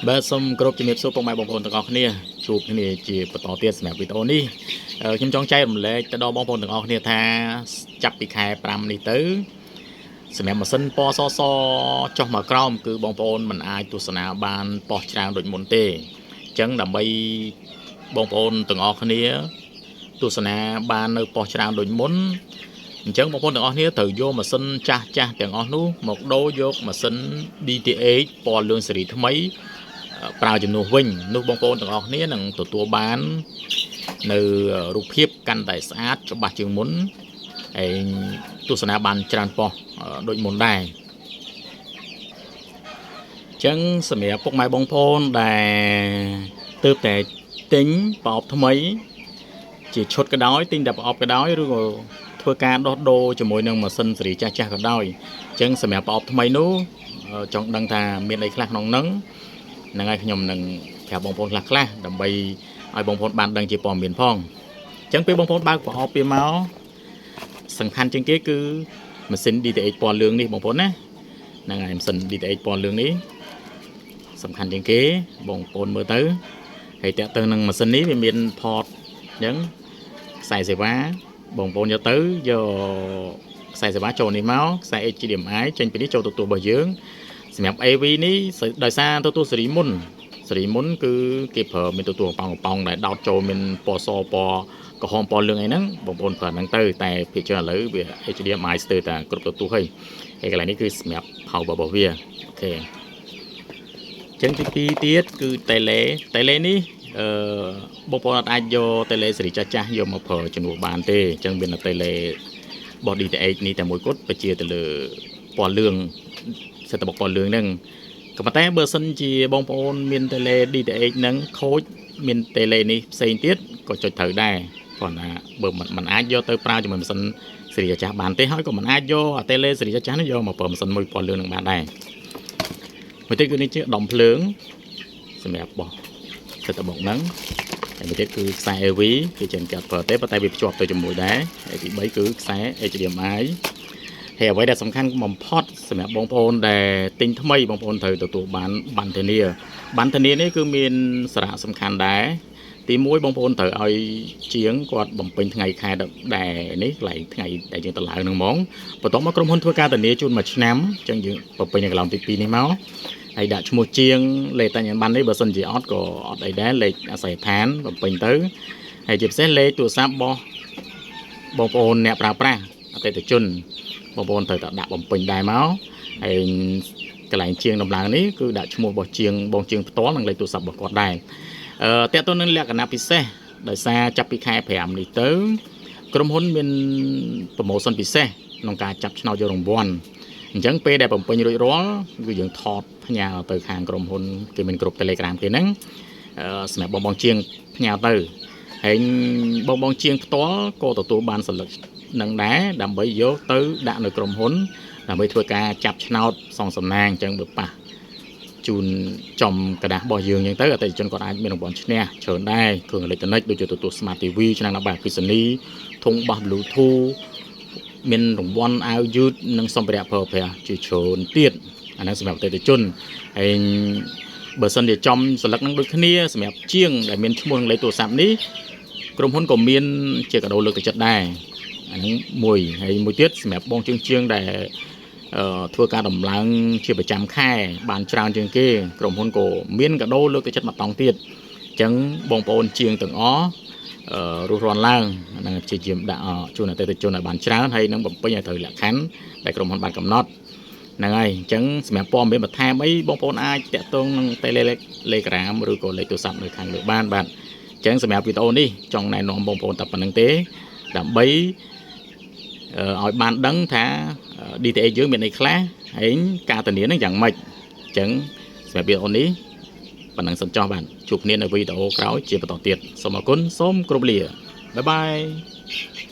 បាទសូមគោរពជំរាបសួរពុកម៉ែបងប្អូនទាំងអស់គ្នាជួបគ្នាជាបន្តទៀតសម្រាប់វីដេអូនេះខ្ញុំចង់ចែករំលែកទៅដល់បងប្អូនទាំងអស់គ្នាថាចាប់ពីខែ5នេះទៅសម្រាប់ម៉ាស៊ីនពណ៌សសចុះមកក្រោមគឺបងប្អូនមិនអាចទស្សនាបានប៉ុស្តិ៍ច្រើនដូចមុនទេអញ្ចឹងដើម្បីបងប្អូនទាំងអស់គ្នាទស្សនាបាននៅប៉ុស្តិ៍ច្រើនដូចមុនអញ្ចឹងបងប្អូនទាំងអស់គ្នាត្រូវយកម៉ាស៊ីនចាស់ចាស់ទាំងអស់នោះមកដូរយកម៉ាស៊ីន DTH ពណ៌លឿងស៊េរីថ្មី ប្រើជំនួសវិញនោះបងប្អូនទាំងអស់គ្នានឹងទទួលបាននៅរូបភាពកាន់តែស្អាតច្បាស់ជាងមុនហើយទស្សនាបានច្រើនប៉ុស្តិ៍ដូចមុនដែរអញ្ចឹងសម្រាប់ពុកម៉ែបងប្អូនដែលទើបតែទិញប្រអប់ថ្មី ជាឈុតក៏ដោយទិញតែប្រអប់ក៏ដោយឬក៏ធ្វើការដោះដូរជាមួយនឹងម៉ាស៊ីនស៊េរីចាស់ចាស់ក៏ដោយអញ្ចឹងសម្រាប់ប្រអប់ថ្មីនោះចង់ដឹងថាមានអីខ្លះក្នុងហ្នឹងហ្នឹងហើយខ្ញុំនឹងប្រាប់បងប្អូនខ្លះខ្លះដើម្បីឲ្យបងប្អូនបានដឹងជាព័ត៌មានផងអញ្ចឹងពេលបងប្អូនបើកប្រអប់វាមកសំខាន់ជាងគេគឺម៉ាស៊ីន DTH ពណ៌លឿងនេះបងប្អូនណាហ្នឹងហើយម៉ាស៊ីន DTH ពណ៌លឿងនេះសំខាន់ជាងគេបងប្អូនមើលទៅហើយតាក់ទៅនឹងម៉ាស៊ីននេះវាមាន port អញ្ចឹងខ្សែសេវាបងប្អូនយកទៅយកខ្សែសេវាចូលនេះមកខ្សែ HDMI ចេញពីនេះចូលទូទស្សន៍របស់យើងសម្រាប់ AV នេះដោយសារទូទស្សន៍ស៊េរីមុនស៊េរីមុនគឺគេប្រើមានទូទស្សន៍កំប៉ោងកំប៉ោងដែលដោតចូលមានពណ៌សពណ៌ក្រហមពណ៌លឿងអីហ្នឹងបងប្អូនប្រើហ្នឹងទៅតែភាគច្រើនឥឡូវវា HDMI ស្ទើរតែគ្រប់ទូទស្សន៍ហើយហើយកន្លែងនេះគឺសម្រាប់ power របស់វាOK ចឹងទី2ទៀតគឺ tele tele នេះអឺបងប្អូនអត់អាចយក tele ស៊េរីចាស់ចាស់យកមកប្រើជំនួសបានទេអញ្ចឹងមានតែ tele របស់ DTH នេះតែមួយគត់បញ្ជាទៅលើពណ៌លឿងសិតតបុកពណ៌លឿងហ្នឹងក៏ប៉ុន្តែបើសិនជាបងប្អូនមាន tele DTH ហ្នឹងខូចមាន tele នេះផ្សេងទៀតក៏ចុចត្រូវដែរគ្រាន់តែបើមិនអាចយកទៅប្រើជាមួយម៉ាស៊ីនស៊េរីចាស់បានទេហើយក៏មិនអាចយកអា tele ស៊េរីចាស់នេះយកមកប្រើម៉ាស៊ីនមួយពណ៌លឿងនឹងបានដែរមួយទៀតគឺនេះជាដុំភ្លើងសម្រាប់បោះសិតបុកហ្នឹងហើយមួយទៀតគឺខ្សែ AV គឺចឹងគេអត់ប្រើទេប៉ុន្តែវាភ្ជាប់ទៅជាមួយដែរហើយទី3គឺខ្សែ HDMI ហើយអ្វីដែលសំខាន់បំផុតសម្រាប់បងប្អូនដែលទិញថ្មីបងប្អូនត្រូវទទួលបានប័ណ្ណធានាប័ណ្ណធានានេះគឺមានសារៈសំខាន់ដែរទី1បងប្អូនត្រូវឲ្យជាងគាត់បំពេញថ្ងៃខែដែលនេះកន្លែងថ្ងៃដែលយើងទៅឡើងនឹងហ្មងបន្ទាប់មកក្រុមហ៊ុនធ្វើការធានាជូនមួយឆ្នាំអញ្ចឹងយើងបំពេញនៅកន្លងទី2នេះមកហើយដាក់ឈ្មោះជាងលេខអត្តសញ្ញាណប័ណ្ណនេះបើសិនជាអត់ក៏អត់អីដែរលេខអាស័យដ្ឋានបំពេញទៅហើយជាពិសេសលេខទូរស័ព្ទរបស់បងប្អូនអ្នកប្រើប្រាស់អតិថិជន បងប្អូនត្រូវតែដាក់បំពេញដែរមកហើយកន្លែងជាងដំឡើងនេះគឺដាក់ឈ្មោះរបស់ជាងបងជាងផ្ទាល់និងលេខទូរស័ព្ទរបស់គាត់ដែរអឺតើតើនឹងលក្ខណៈពិសេសដោយសារចាប់ពីខែ5នេះទៅក្រុមហ៊ុនមាន promotion ពិសេសក្នុងការចាប់ឆ្នោតយករង្វាន់អញ្ចឹងពេលដែលបំពេញរួចរាល់គឺយើងថតផ្ញើទៅខាងក្រុមហ៊ុនគេមានក្រុម Telegram គេហ្នឹងអឺសម្រាប់បងបងជាងផ្ញើទៅហើយបងបងជាងផ្ទាល់ក៏ទទួលបានសន្លឹកនឹងដែរដើម្បីយកទៅដាក់នៅក្រុមហ៊ុនដើម្បីធ្វើការចាប់ឆ្នោតសងសំណាងអញ្ចឹងបើប៉ះជូនចំក្រដាសរបស់យើងអញ្ចឹងទៅអតិថិជនគាត់អាចមានរង្វាន់ឈ្នះច្រើនដែរគ្រឿងអេឡិចត្រូនិកដូចជាទទួល Smart TV ឆ្នាំងដាំបាយអគ្គិសនីធុងបាស Bluetooth មានរង្វាន់អាវយឺតនិងសម្ភារៈប្រើប្រាស់ជាច្រើនទៀតអាហ្នឹងសម្រាប់អតិថិជនហើយបើសិនជាចំសន្លឹកនឹងដូចគ្នាសម្រាប់ជាងដែលមានឈ្មោះនិងលេខទូរស័ព្ទនេះក្រុមហ៊ុនក៏មានជាកាដូលើកទឹកចិត្តដែរអាហ្នឹងមួយហើយមួយទៀតសម្រាប់បងជាងជាងដែលអឺធ្វើការដំឡើងជាប្រចាំខែបានច្រើនជាងគេក្រុមហ៊ុនក៏មានកាដូលើកទឹកចិត្តមួយតង់ទៀតអញ្ចឹងបងប្អូនជាងទាំងអស់អឺរស់រាន់ឡើងហ្នឹងព្យាយាមដាក់ជូនអតិថិជនឲ្យបានច្រើនហើយនឹងបំពេញឲ្យត្រូវលក្ខខណ្ឌដែលក្រុមហ៊ុនបានកំណត់ហ្នឹងហើយអញ្ចឹងសម្រាប់ព័ត៌មានបន្ថែមអីបងប្អូនអាចតាក់ទងនឹង Telegram ឬក៏លេខទូរស័ព្ទនៅខាងលើបានបាទអញ្ចឹងសម្រាប់វីដេអូនេះចង់ណែនាំបងប្អូនតែប៉ុណ្្នឹងទេដើម្បីឲ្យបានដឹងថា DTH យើងមានអីខ្លះហើយការធានានឹងយ៉ាងម៉េចអញ្ចឹងសម្រាប់វីដេអូនេះប៉ុណ្ណឹងសិនចោះបាទជួបគ្នានៅវីដេអូក្រោយជាបន្តទៀតសូមអរគុណសូមគោរពលាbye bye.